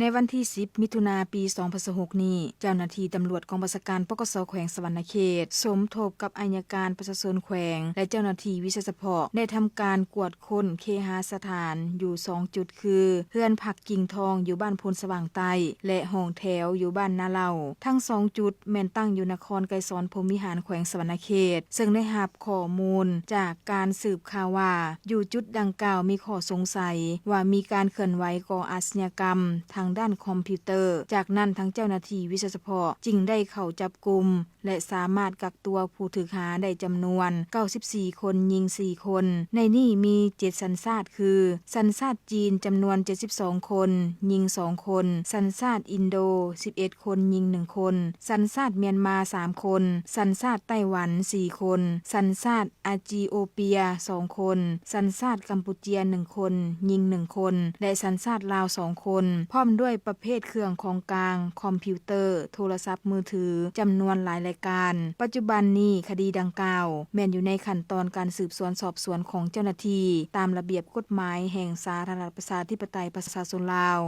ໃນວັນທີສິບ ມິຖຸນາ ປີສອງພັນຊາວຫົກນີ້, ເຈົ້າໜ້າທີ່ຕຳຫຼວດກອງບັນຊາການ ປກສ ແຂວງສະຫວັນນະເຂດ ສົມທົບກັບອັຍຍະການປະຊາຊົນແຂວງ ແລະ ເຈົ້າໜ້າທີ່ວິຊາສະເພາະ ໄດ້ທຳການກວດຄົ້ນເຄຫະສະຖານຢູ່ສອງຈຸດ ຄື ເຮືອນພັກກິ່ງທອງຢູ່ບ້ານໂພນສະຫວ່າງໃຕ້ ແລະ ຫ້ອງແຖວຢູ່ບ້ານນາເຫຼົ່າ. ທັງສອງຈຸດແມ່ນຕັ້ງຢູ່ນະຄອນໄກສອນພົມວິຫານ ແຂວງສະຫວັນນະເຂດ, ເຊິ່ງໄດ້ຮັບຂໍ້ມູນຈາກການສືບຂ່າວວ່າ ຢູ່ຈຸດດັ່ງກ່າວມີຂໍ້ສົງໄສວ່າມີການເຄື່ອນໄຫວກໍ່ອາຊຍາກຳທາງດ້ານຄອມພິວເຕີ. ຈາກນັ້ນ ທາງເຈົ້າໜ້າທີ່ວິຊາສະເພາະຈຶ່ງໄດ້ເຂົ້າຈັບກຸມ ແລະ ສາມາດກັກຕົວຜູ້ຖືກຫາໄດ້ຈຳນວນເກົ້າສິບສີ່ຄົນ, ຍິງສີ່ຄົນ, ໃນນີ້ມີເຈັດສັນຊາດ ຄື ສັນຊາດຈີນຈຳນວນເຈັດສິບສອງຄົນ, ຍິງສອງຄົນ, ສັນຊາດອິນໂດສິບເອັດຄົນ, ຍິງໜຶ່ງຄົນ, ສັນຊາດມຽນມາສາມຄົນ, ສັນຊາດໄຕ້ຫວັນສີ່ຄົນ, ສັນຊາດອາຈີໂອເປຍສອງຄົນ, ສັນຊາດກຳປູເຈຍໜຶ່ງຄົນ, ຍິງໜຶ່ງຄົນ ແລະ ສັນຊາດລາວສອງຄົນ, ພ້ອມດ້ວຍປະເພດເຄື່ອງຂອງກາງ, ຄອມພິວເຕີ, ໂທລະສັບມືຖື ຈຳນວນຫຼາຍລາຍການ. ປັດຈຸບັນນີ້ຄະດີດັ່ງກ່າວແມ່ນຢູ່ໃນຂັ້ນຕອນການສືບສວນສອບສວນຂອງເຈົ້າໜ້າທີ່ ຕາມລະບຽບກົດໝາຍແຫ່ງສາທາລະນະລັດປະຊາທິປະໄຕປະຊາຊົນລາວ.